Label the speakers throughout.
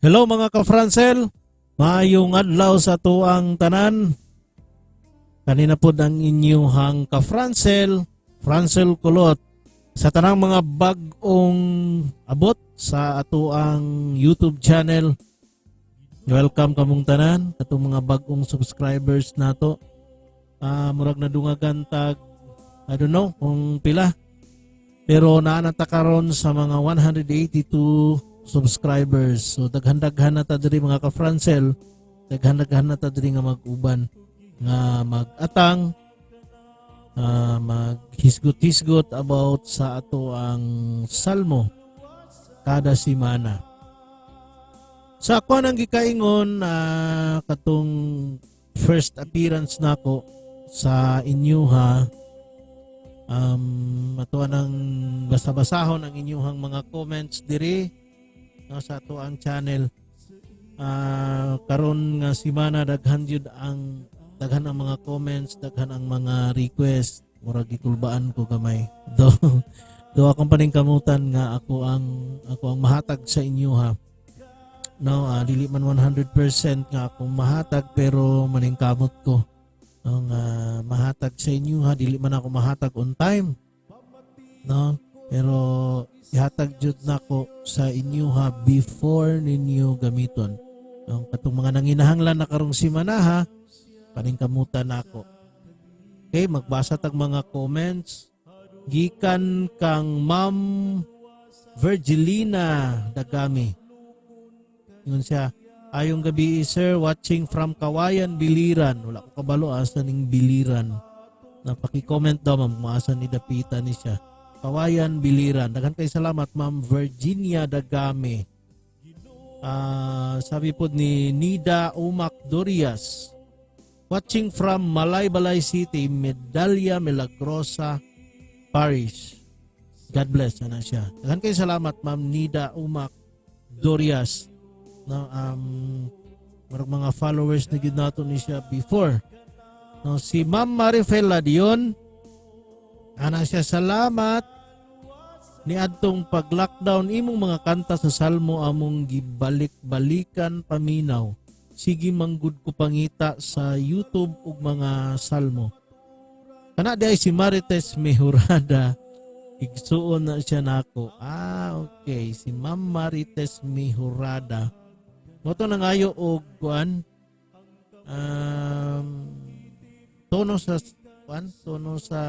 Speaker 1: Hello, mga ka-Francel. Maayong adlaw sa atuang tanan. Kanina po ang inyong ka-Francel, Francel Kulot. Sa tanang mga bag-ong abot sa atuang YouTube channel, welcome kamong tanan, atong mga bag-ong subscribers nato. Murag nadungagan tag, I don't know kung pila. Pero naa na ta karon sa mga 182 subscribers. So daghan-daghan na ta diri, mga ka-Francel, daghan-daghan na ta diri nga mag-uban, nga mag-atang, maghisgot-hisgot about sa ato ang salmo kada simana. Sa ako nang gikaingon katong first appearance nako sa inyuha, ato nang basa-basahon ang inyuhang mga comments diri, no, sa ato ang channel. Karon nga simana, daghan jud ang daghan ang mga comments, daghan ang mga request. Murag gikulbaan ko gamay. Do akong paningkamutan nga ako ang mahatag sa inyo ha. No, dili man 100% nga akong mahatag, pero maningkamot ko ang mahatag sa inyo ha. Dili man ako mahatag on time. No? Pero ihatag jud nako sa inyo ha before ninyo gamiton. Ang katong mga nanginahanglan na karong simana ha, paningkamutan nako. Okay, magbasa tag mga comments. Gikan kang Ma'am Virgilina Dagami. Ingon siya, "Ayong gabi, sir, watching from Kawayan, Biliran." Wala ko kabalo asa ning Biliran. Na paki-comment daw, ma'am, kung asa ni dapita ni siya. Kawayan, Biliran. Daghan kay salamat, Ma'am Virginia Dagami. Sabi po ni Nida Umak Dorias. "Watching from Malaybalay City, Medalla Milagrosa Parish. God bless," ana siya. Daghan kay salamat, Ma'am Nida Umak Dorias. No, murag mga followers na gyud nato ni siya before. No, si Ma'am Marifel Ladion, ana siya, "Salamat ni adtong pag-lockdown, imong mga kanta sa Salmo among gibalik-balikan paminaw. Sige manggud ko pangita sa YouTube ug mga salmo." Kana di ay si Marites Mejorada. Igsuon na siya nako. Ah, okay. Si Ma'am Marites Mejorada. Mo to nangayo og kuan, tono sa kuan, tono sa,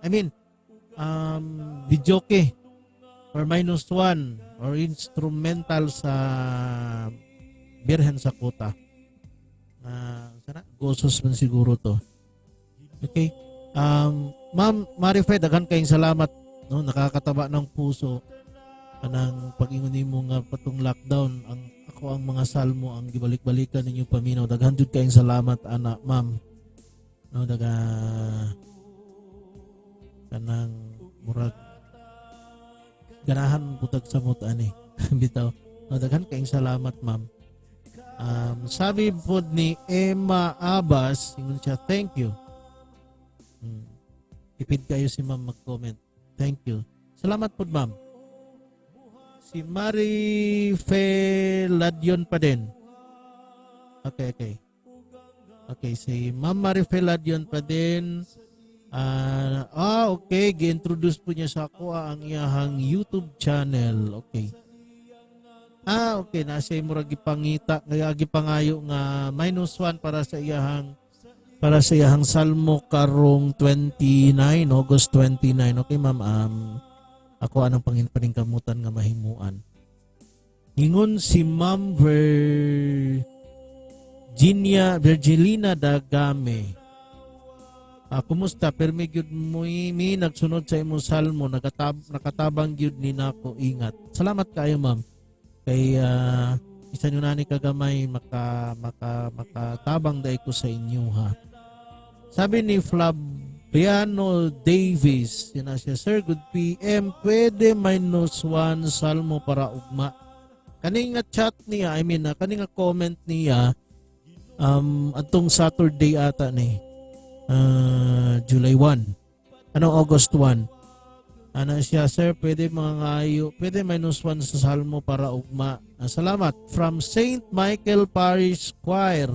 Speaker 1: I mean, videoke or minus one or instrumental sa Birhen sa Kuta. Sana gosos man siguro to. Okay. Ma'am Marife, daghan kayong salamat, no, nakakataba ng puso kanang pag-ingon nimo nga patong lockdown ang ako ang mga salmo ang gibalik-balikan ninyo paminaw. Daghan jud kayong salamat ana, ma'am. No, daga kanang murag ganahan butag sa mot ani bitaw. No, daghan kayong salamat, ma'am. Sabi pod ni Emma Abbas, ingon siya, "Thank you." Ipid kayo si ma'am mag-comment. "Thank you." Salamat pod, ma'am. Si Marife Ladion pa din. Okay. Okay, si Ma'am Marife Ladion pa din. Ah, okay. Gi-introduce po niya sa ako ang iyahang YouTube channel. Okay. Ah, okay. Nasa murag gipangita, nga gipangayo nga minus one para sa iyahang salmo karong 29, August 29. Okay, ma'am. Ako anang pangin paningkamutan nga mahimuan. Ingon si Ma'am Virginia Virgilina Dagame. "Kumusta, permi gyud mo mi nagsunod sa imong salmo, nakatabang gyud ni nako, ingat." Salamat kayo, ma'am. Kay isa nyo nani kagamay makatabang dai ko sa inyo ha. Sabi ni Flaviano Davis, yun na siya, "Sir, good PM, pwede minus one salmo para ugma?" Kani nga chat niya, I mean, kani nga comment niya, atong Saturday ata ni, July 1. Ano, August 1. Ana siya, "Sir, pwede mga pwede -1 sa salmo para ugma. Ah, salamat." From St. Michael Parish Choir,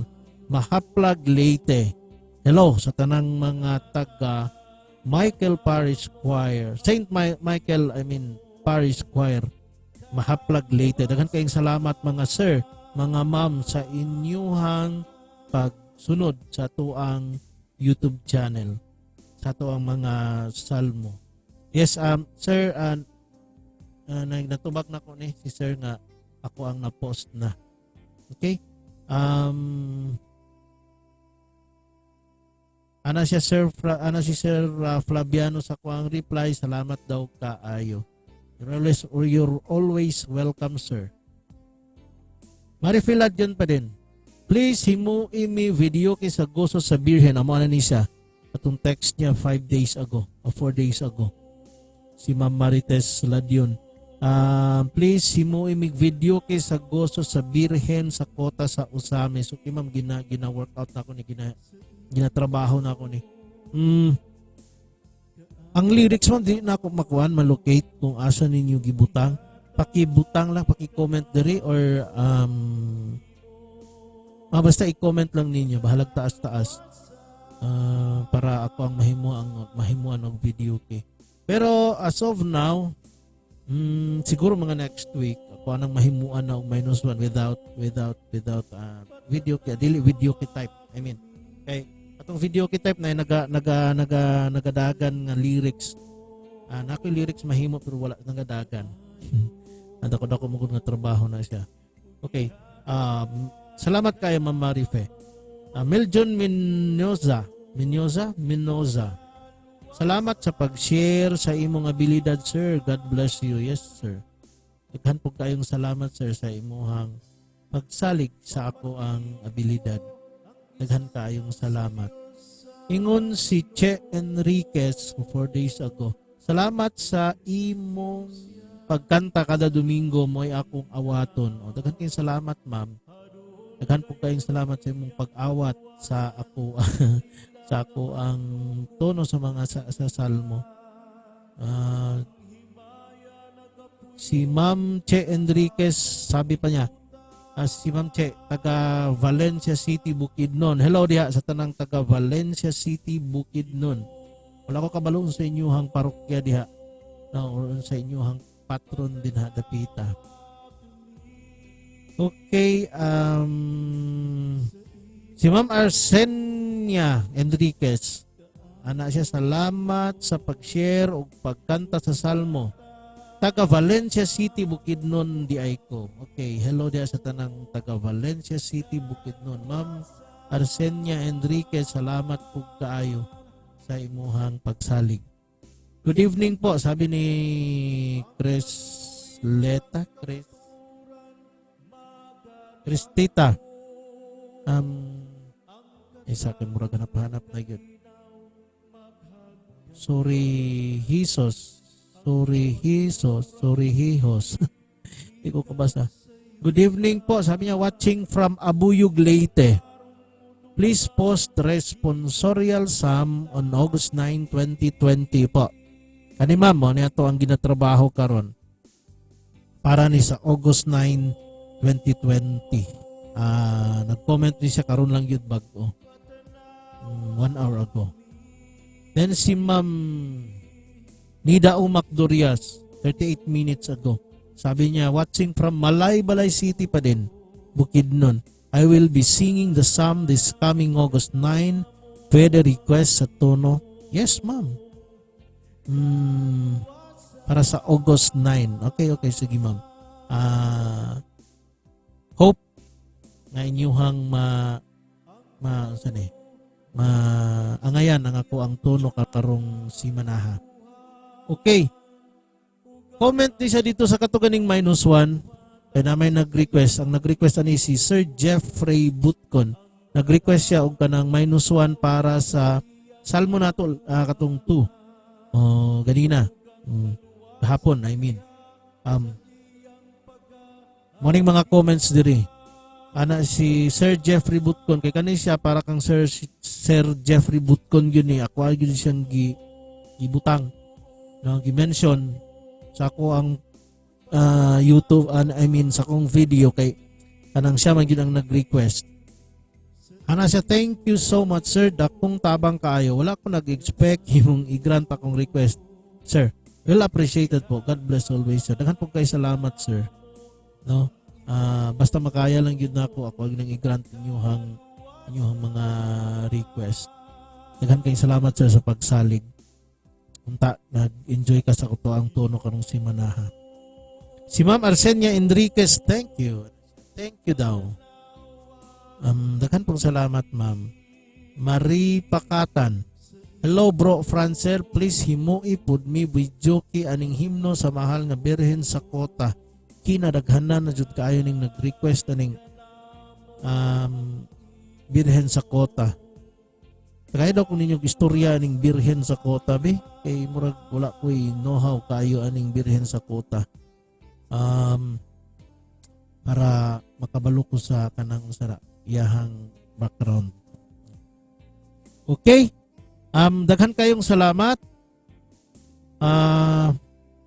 Speaker 1: Mahaplag, Leyte. Hello sa tanang mga taga Michael Parish Choir. St. Michael, I mean, Parish Choir, Mahaplag, Leyte. Daghan kayong salamat, mga sir, mga ma'am, sa inyuhang pagsunod sa atuang YouTube channel, sa atuang mga salmo. Yes, sir, natubag na ko ni si sir nga ako ang na-post na. Okay? Ana siya sir ana si Sir Flaviano sa kuang reply, salamat daw kaayo. You're always welcome, sir. Marifil yun pa din. "Please himui mi videoke sa Goso sa Birhen." Amo ana ni siya. Atong text niya 5 days ago o 4 days ago. Si Ma'am Marites Ladion. "Please himui mig videoke sa Goso sa Birhen sa Kota sa Ozamis." So kay ma'am, gina gina workout na ako ni, gina ginatrabaho na ako ni. Ang lyrics mo di na ako makuan, malocate kung asa ninyo gibutang. Pakibutang lang, paki-comment diri or basta i-comment lang ninyo, bahalag taas-taas. Para ako ang mahimuan og videoke. Pero as of now, siguro mga next week ako anang mahimuan na og -1 without videoke, dili videoke type. I mean, kay atong videoke type na naga naga naga nagadagan nga lyrics. Ah, na ako'y lyrics mahimo pero wala nagadagan. Anda ko dako mo nga trabaho na siya. Okay. Salamat kayo, Ma'am Marife. Miljon Minoza, Minoza, Minoza. "Salamat sa pag-share sa imong abilidad, sir. God bless you." Yes, sir. Daghan po kayong salamat, sir, sa imuhang pagsalig sa ako ang abilidad. Daghan kayong salamat. Ingon si Che Enriquez 4 days ago. "Salamat sa imong pagkanta kada Domingo, mo'y akong awaton." O, daghan kayong salamat, ma'am. Daghan po kayong salamat sa imong pag-awat sa ako ang tono sa mga sa salmo. Si Ma'am Che Enriquez, sabi pa niya, si Ma'am Che, taga Valencia City, Bukidnon. Hello diha sa tanang taga Valencia City, Bukidnon. Wala ko kabalo sa inyuhang parokya diha. No, or sa inyuhang patron din ha, dapita. Okay, si Ma'am Arsenia Enriquez. Ana siya, "Salamat sa pag-share ug pagkanta sa salmo. Taga Valencia City, Bukidnon diay ko." Okay, hello diha sa tanang taga Valencia City, Bukidnon. Ma'am Arsenia Enriquez, salamat pug kaayo sa imuhang pagsalig. "Good evening po," sabi ni Chris Leta, Chris Cristita. Sa akin murag hanap-hanap na yun. Sorry, Jesus. Sorry, Jesus. Sorry, Hijos. Hindi ko kabasa. "Good evening po." Sabi niya, "Watching from Abuyog, Leyte. Please post responsorial psalm on August 9, 2020 po." Kani ma'am, mo niya to ang ginatrabaho karon. Para ni sa August 9, 2020. Nag-comment ni siya karon lang yun bag-o. 1 hour ago. Then si Ma'am Nida Umac Dorias, 38 minutes ago. Sabi niya, "Watching from Malaybalay City pa din, Bukidnon. I will be singing the psalm this coming August 9. Pwede request sa tono?" Yes, ma'am. Para sa August 9. Okay, sige, ma'am. Hope nga inyuhang ma ma saan eh, ma angayan ang ako ang tono karong simanaha. Okay. Comment ni siya dito sa katuganing -1. Kaya na may nag-request. Ang nag-request ani si Sir Jeffrey Butcon. Nag-request siya og kanang -1 para sa salmo nato katong 2. Oh, ganina. Kahapon, I mean. Morning mga comments diri. Ana si Sir Jeffrey Butcon, kay kani siya para kang Sir Jeffrey Butcon yun ni ako gyud siyang gibutang. No, gi-mention sa akoang YouTube and I mean sa akong video kay kanang siya man gyud ang nag-request. Ana siya, "Thank you so much, sir. Dakong tabang kaayo. Wala ko nag-expect imong i-grant akong request. Sir, well appreciated po. God bless always, sir." Daghan po kay salamat, sir. No? Basta makaya lang gyud nako, ako ang nang i-grant inyong mga request. Daghan kay salamat, sir, sa pagsalig. Unta nag-enjoy ka sa atoang tono karong simanaha. Si Ma'am Arsenia Enriquez, thank you. Thank you daw. Daghan pong salamat, ma'am. Marie Pakatan. "Hello, bro Francel, please himoi pud mi videoke aning himno sa mahal nga Birhen sa Kota." Kinadaghanan na jud kaayo ning nag-request aning Birhen sa Kota. Kaya daw kung ninyo istorya aning Birhen sa Kota be, kay murag wala ko'y know-how kaayo aning Birhen sa Kota. Para makabalo ko sa kanang usara iyahang background. Okay? Daghan kayong salamat.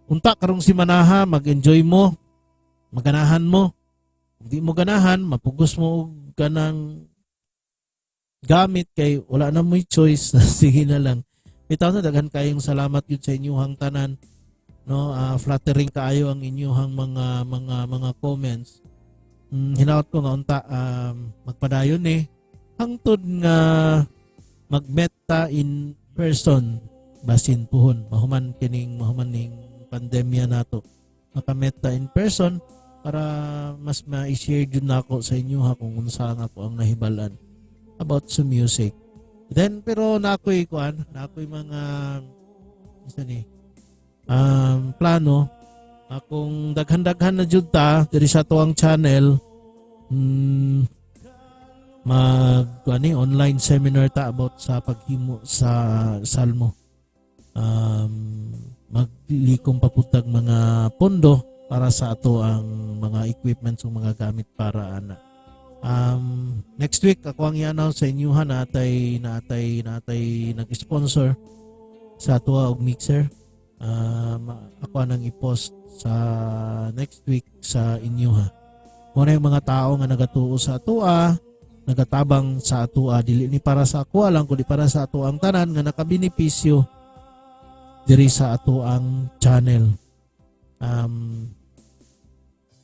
Speaker 1: Unta karong simanaha, mag-enjoy mo, maganahan mo. Kung di mo ganahan, mapugos mo og kanang gamit kay wala na mo'y choice. Sige na lang. Bitaw na, daghan kayong salamat yun sa inyong tanan. No, flattering kaayo ang inyong mga comments. Hinaot ko nga unta magpadayon ni hangtod nga mag-meet ta in person, basin puhon mahuman ning pandemya nato, maka-meet ta in person para mas ma-share jud nako sa inyo ha kung unsa nga po ang nahibalan about sa music. Then pero na ako'y kuan, na ako'y mga isa ni plano akong daghan-daghan na jud ta diri sa atoang channel, mag ani online seminar ta about sa paghimo sa salmo, maglikom pa pud tag mga pondo para sa ato ang mga equipments o mga gamit para ana. Next week ako ang i-announce sa inyo ha, natay nag-sponsor sa ato og mixer. Ako anang i-post sa next week sa inyo ha. Mao na yung mga tao nga nagatuo sa atoa, nagatabang sa atoa, dili ni para sa ako lang kundi para sa ato ang tanan nga nakabenepisyo diri sa ato ang channel.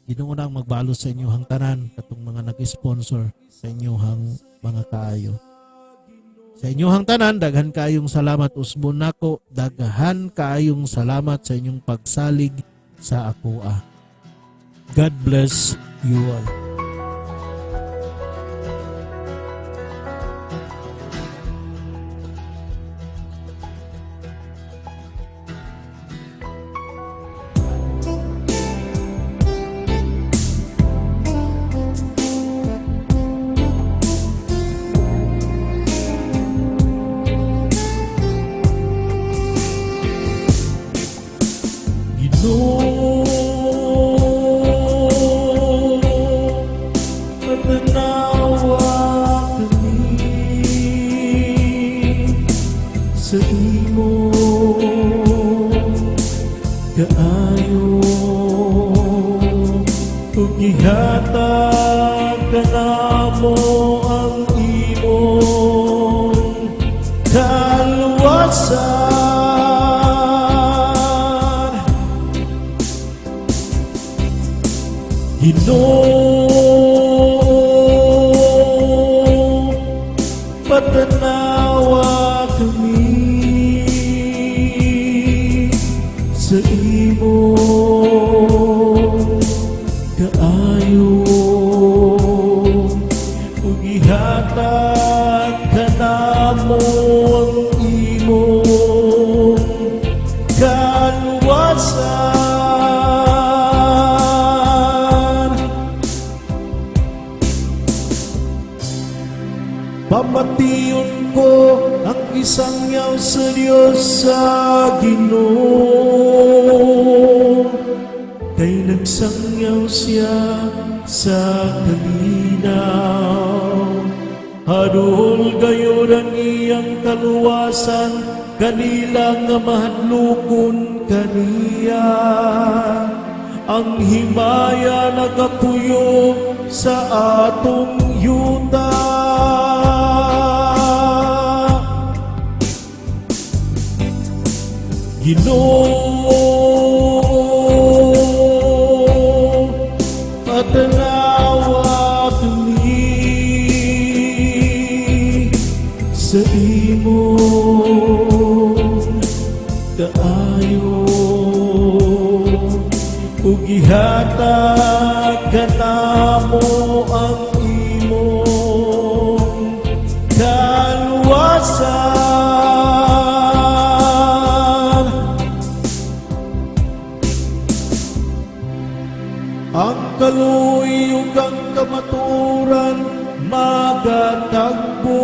Speaker 1: Ginoo na ang magbalos sa inyong tanan katong mga nag-sponsor sa inyong mga kaayo. Sa inyong tanan, daghan kaayong salamat. Usbon nako, daghan kaayong salamat sa inyong pagsalig sa akoa. God bless you all.
Speaker 2: Ginoo, patanawa kami sa imo kaayo ug ihatag kanamo ang imong kaluwasan. Ginoo, patanawa kami sa imo kaayo ug ihatag kanamo ang imong kaluwasan. Pamation ko ang gisangyaw sa Dios sa Ginoo, kay nagsangyaw siya sa kalinaw. Haduol gayud ang iyang kaluwasan kanila nga mahadlokon. kaniya. Ang himaya nagapuyo sa atong yuta. Ginoo, patanawa kami sa imong kaayo ug ihatag kanamo ang imong kaluwasan. Ang kaluoy ug ang kamatuoran magatagbo.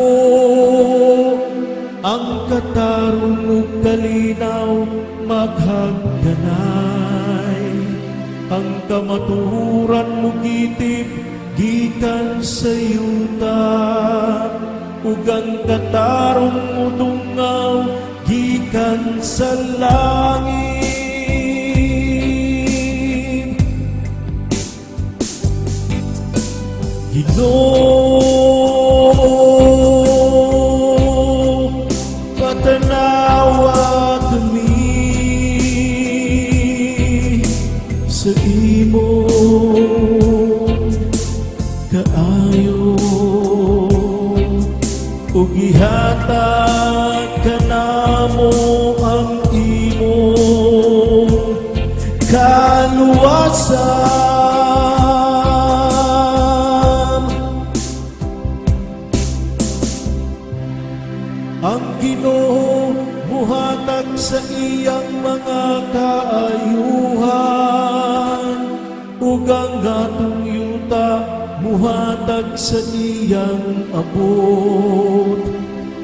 Speaker 2: Ang katarong ug kalinaw maghagdanay. Ang kamatuoran mugitip gikan sa yuta ug ang katarong mudungaw gikan sa langit. Ginoo, patanawa kami sa imong kaayo ug ihatag kanamo ang imong kaluwasan. Ang Ginoo muhatag sa iyang mga kaayuhan ug ang atong yuta muhatag sa iyang abot.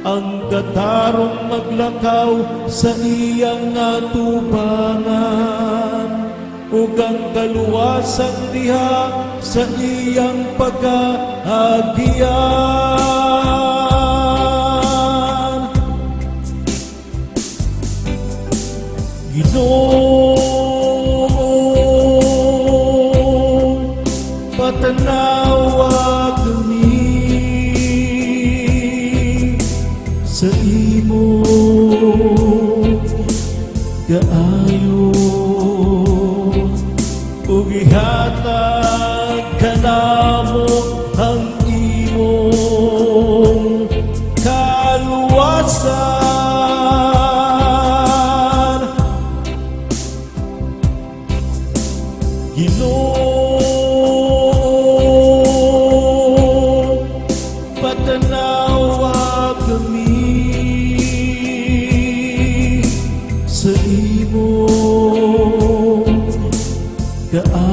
Speaker 2: Ang katarong maglakaw sa iyang atubangan ug ang kaluwasan diha sa iyang pagkaagian. Ginoo, patanawa kami sa imong kaayo ug ihatag kanamo ang imong kaluwasan. Ginoo, patanawa kami sa imong kaayo.